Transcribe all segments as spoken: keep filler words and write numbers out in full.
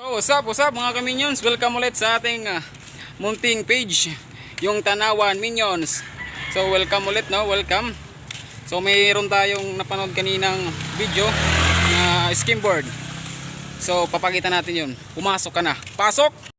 So, what's up, what's up, mga ka-minions? Welcome ulit sa ating, ah, munting page, yung Tanawan Minions. So, welcome ulit, no? Welcome. So, mayroon tayong napanood kaninang video na skimboard. So, papakita natin yun. Pumasok ka na. Pasok!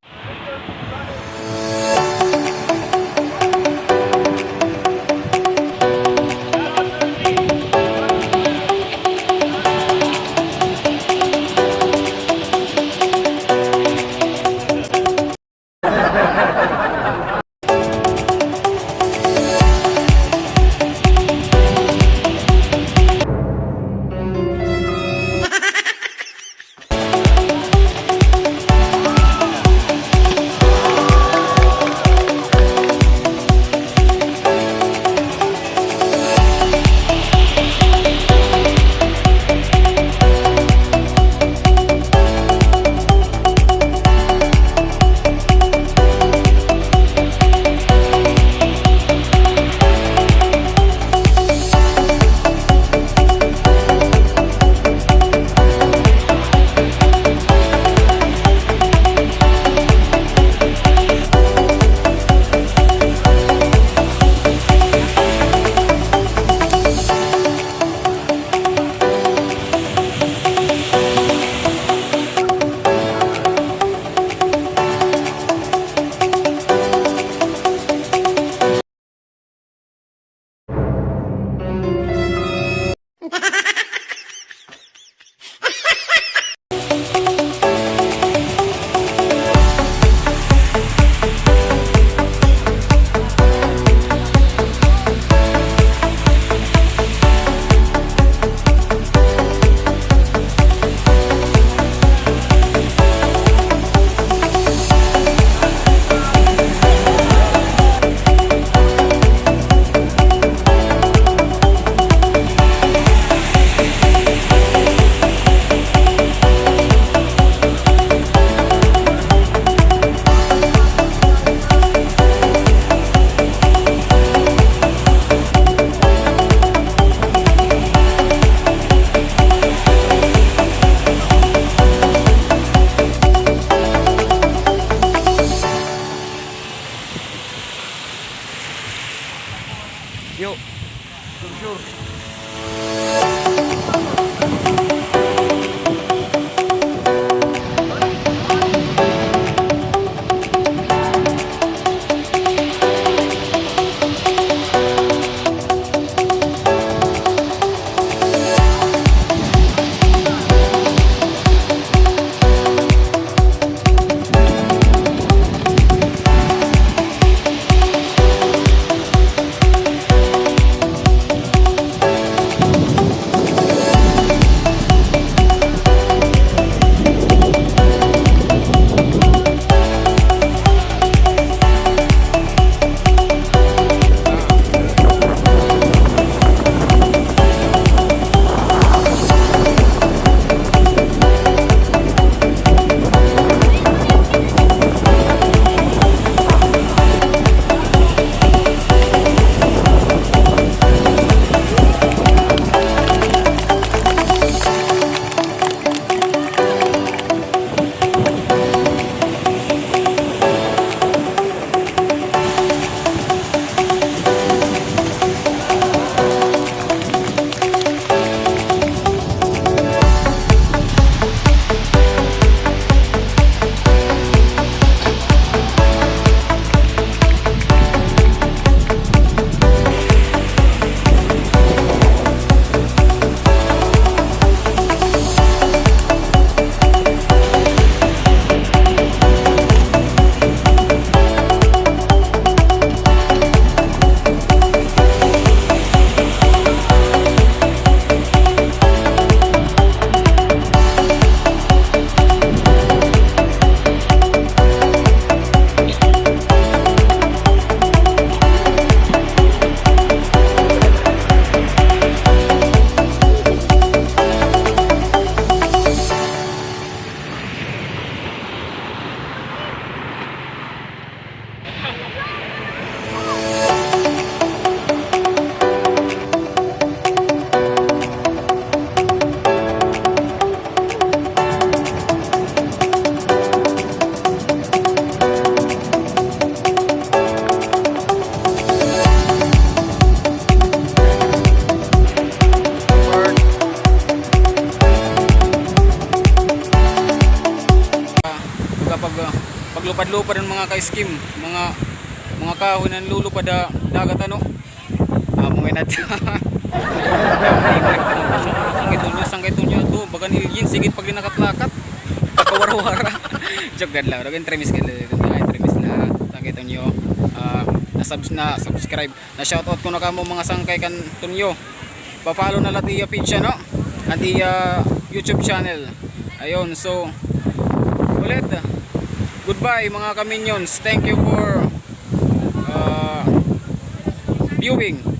Paglupad-lupad an mga ka-scheme, mga, mga kahoy nanlulupad ha dagat, ano? Amo nga na. Sangkay Tonyo, Sangkay Tonyo ato, bagan alien, sige pag linakatlakat. Kawara-wara. Joke gad la, pero entremis gad la, entremis la. Sangkay Tonyo, ah, na-subs-, na-subscribe. Na-shoutout ko na kamo mga sangkay kan Tonyo. Pa-follow na la it iya page, ano? An iya YouTube channel. Ayun, so, ulit, goodbye mga ka-minions. Thank you for, ah, viewing.